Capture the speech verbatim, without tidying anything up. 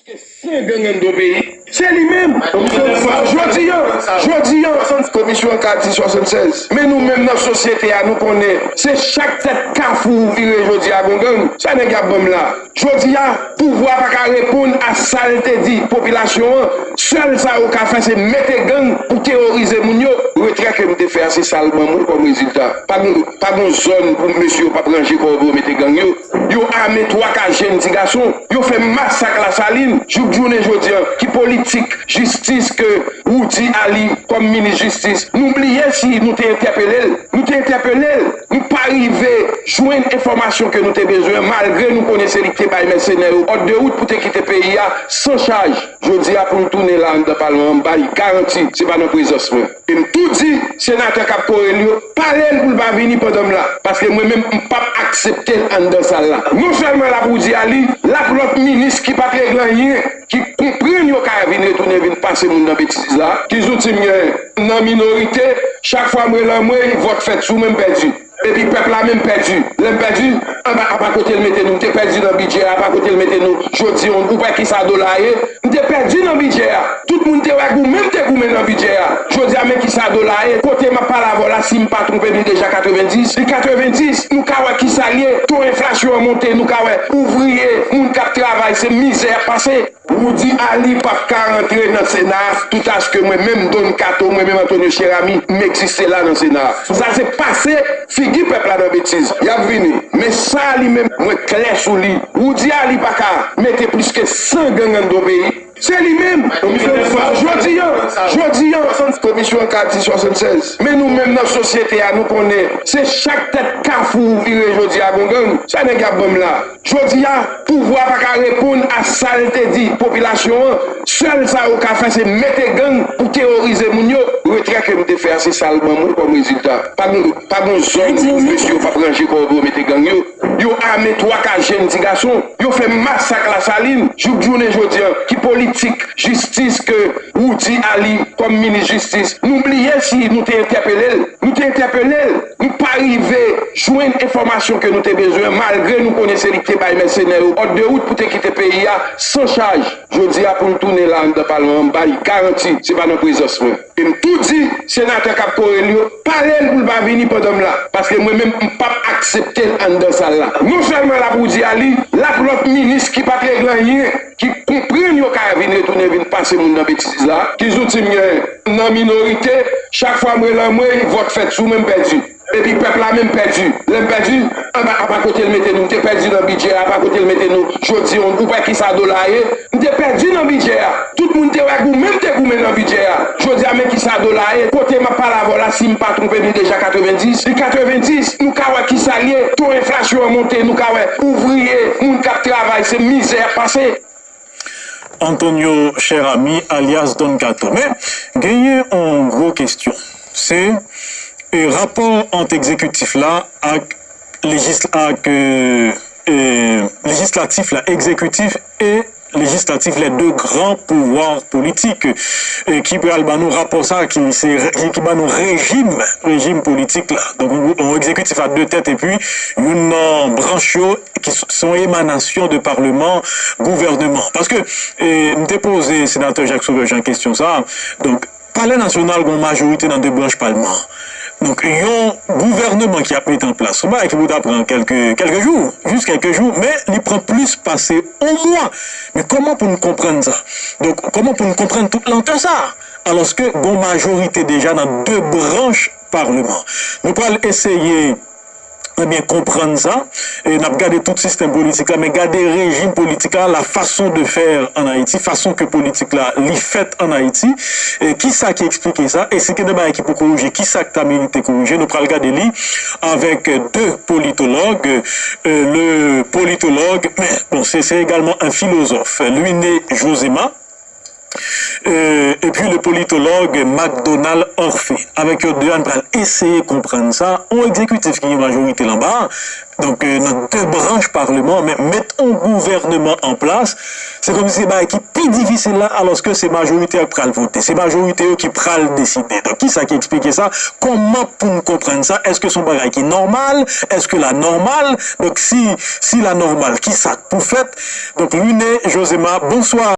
Sen gang anndan peyi, se li menm. Jodi a, jodi a, komisyon an ka di swasannsèz. Men nou menm nan sosyete a, nou konnen se chak tèt kafou ou vire jodi a gon gang. Sa nèg y ap ban m la. Jodi a, pouvwa pa ka reponn a sa l te di popilasyon an. Sèl sa yo ka fè, se mete gang pou teworize moun yo. Retrè ke m te fè a, se sa l ban mwen kòm rezilta. Pa gon, pa gon zòn pou mesye yo p ap ranje kò yo pou yo mete gang yo. Yo ame twa ka jenn ti gason. Yo fè masak Lasalin. Jouk jounen jodi a, ki politik jistis ke Roudy Ali kòm minis jistis, nou bliye si nou te entèpele l. Nou te entèpele l. Nou pa rive jwenn enfòmasyon ke nou te bezwen, malgre nou konnen se li ki te bay mèsenè yo òd de wout pou te kite peyi a san chaj. Jodi a, pou l tounen la anndan palman an, m ba li garanti, se pa nan prezans mwen. E m tou di senatè k ap kore l yo, pale l pou l pa vini pandan m la. Paske mwen menm, m p ap aksepte l anndan sal la. Non sèlman l ap Roudy Ali, l ap lòt minis ki pa t regle anyen, ki konprann yo ka vin retounen vin pase moun nan betiz la. Ki zouti m genyen? M nan minorite, chak fwa m rele anmwey, vòt fèt sou mwen, m pèdi. Epi pèp la menm pèdi. Lè m pèdi, anba, apa kote l mete nou? M te pèdi nan bidjè a, apa kote l mete nou? Jodi a, ou wè kisa dola ye? M te pèdi nan bidjè a. Tout moun te wè goumen m te goumen nan bidjè a. Jodi a, men kisa dola ye. Kote m ap pale avè w la, si m pa twonpe m, li deja katrevenndis. Li katrevenndis, nou ka wè kisa l ye. To enflasyon an monte, nou ka wè ouvriye, moun k ap travay, se mizè y ap pase. Roudy Ali p ap ka rantre nan Sena a toutaske mwen menm, Don Kato, mwen menm, Antonio Cheramy, m egziste la nan Sena a. Sa se pase figi pèp la nan betiz. Y ap vini. Men sa li menm, mwen klè sou li. Roudy Ali pa ka mete plis ke san gang anndan yon peyi. Se li menm. Jodi a, jodi a, komisyon an ka di swasannsèz. Men nou menm nan sosyete a, nou konnen se chak tèt kafou ou vire jodi a gon gang. Sa nèg y ap ban m la. Jodi a, pouvwa pa ka reponn a sa l te di popilasyon an. Sèl sa yo ka fè, se mete gang pou teworize moun yo. Retrè ke m te fè a, se sa l ban mwen kòm rezilta. Pa gon, pa gon zòn pou mesye yo p ap ranje kò yo pou yo mete gang yo. Yo ame twa ka jenn ti gason. Yo fè masak Lasalin. Jouk jounen jodi a, ki politik jistis ke Roudy Ali kòm minis jistis? Nou bliye si nou te entèpele l. Nou te entèpele l. Nou pa rive jwenn enfòmasyon ke nou te bezwen, malgre nou konnen se li ki te bay mèsenè yo òd de wout pou te kite peyi a san chaj. Jodi a, pou l tounen la anndan palman an, m ba li garanti, se pa nan prezans mwen. E m tou di senatè k ap kore l yo, pale l pou l pa vini pandan m la. Paske mwen menm, m p ap aksepte l anndan sal la. Non sèlman l ap Roudy Ali, l ap lòt minis ki pa t regle anyen, ki konprann yo ka vin retounen vin pase moun nan betiz la. Ki zouti m genyen? M nan minorite, chak fwa m rele anmwey, vòt fèt sou mwen, m pèdi. Epi pèp la menm pèdi. Lè m pèdi, anba, apa kote l mete nou? M te pèdi nan bidjè a, apa kote l mete nou? Jodi a, ou wè kisa dola ye? M te pèdi nan bidjè a. Tout moun te wè goumen m te goumen nan bidjè a. Jodi a, men kisa dola ye. Kote m ap pale avè w la, si m pa twonpe m, li deja katrevenndis. Li katrevenndis, nou ka wè kisa l ye. To enflasyon an monte, nou ka wè ouvriye, moun k ap travay, se mizè y ap pase. Antonio Cheramy, alyas Don Kato. Men, genyen yon gwo kesyon. Se, e, rapò ant egzekitif la ak lejis-, ak, e, e, lejislatif la, egzekitif e lejislatif, les deux grands pouvoirs politiques, e, ki pral ban nou rapò sa, ki se, ki, ki ban nou rejim, rejim politik la. Donk, yon, yon egzekitif a de tèt, epi youn nan branch yo ki s-, se yon emanasyon de palman, gouvènman. Paske, e, m te poze senatè Jacques Sauveur Jean kesyon sa. Donk, Palè Nasyonal gen yon majorite nan de branch palman an. Donk, yon gouvènman ki ap mete an plas, se yon bagay ki pou ta pran kèlke, kèlke jou, jis kèlke jou, men li pran plis pase yon mwa. Men kòman pou n konprann sa? Donk, kòman pou n konprann tout lantè sa? Alòske gen yon majorite deja nan de branch palman an. Nou pral eseye ebyen, konprann sa. E n ap gade tout sistèm politik la, men gade rejim politik la, la façon de faire en Haïti, fason ke politik la, li fèt ann Ayiti. E kisa ki eksplike sa? E si gen de bagay ki pou korije, kisa k ta merite korije? Nou pral gade li avèk de politològ. E, le politològ, men, bon, se, se egalman un philosophe, Luiné Josema. E, epi le politològ Macdonald Orphée. Avèk yo de a, n pral eseye konprann sa. Yon egzekitif ki gen majorite l anba a, donk, e, nan de branch palman an, men met yon gouvènman an plas, se kòmsi se bagay ki pi difisil la, alòske se majorite a k pral vote. Se majorite yo ki pral deside. Donk, kisa ki eksplike sa? Kòman pou n konprann sa? Èske se yon bagay ki nòmal? Èske la nòmal? Donk, si, si la nòmal, kisa k pou fèt? Donk, Luiné Josema, bonswa.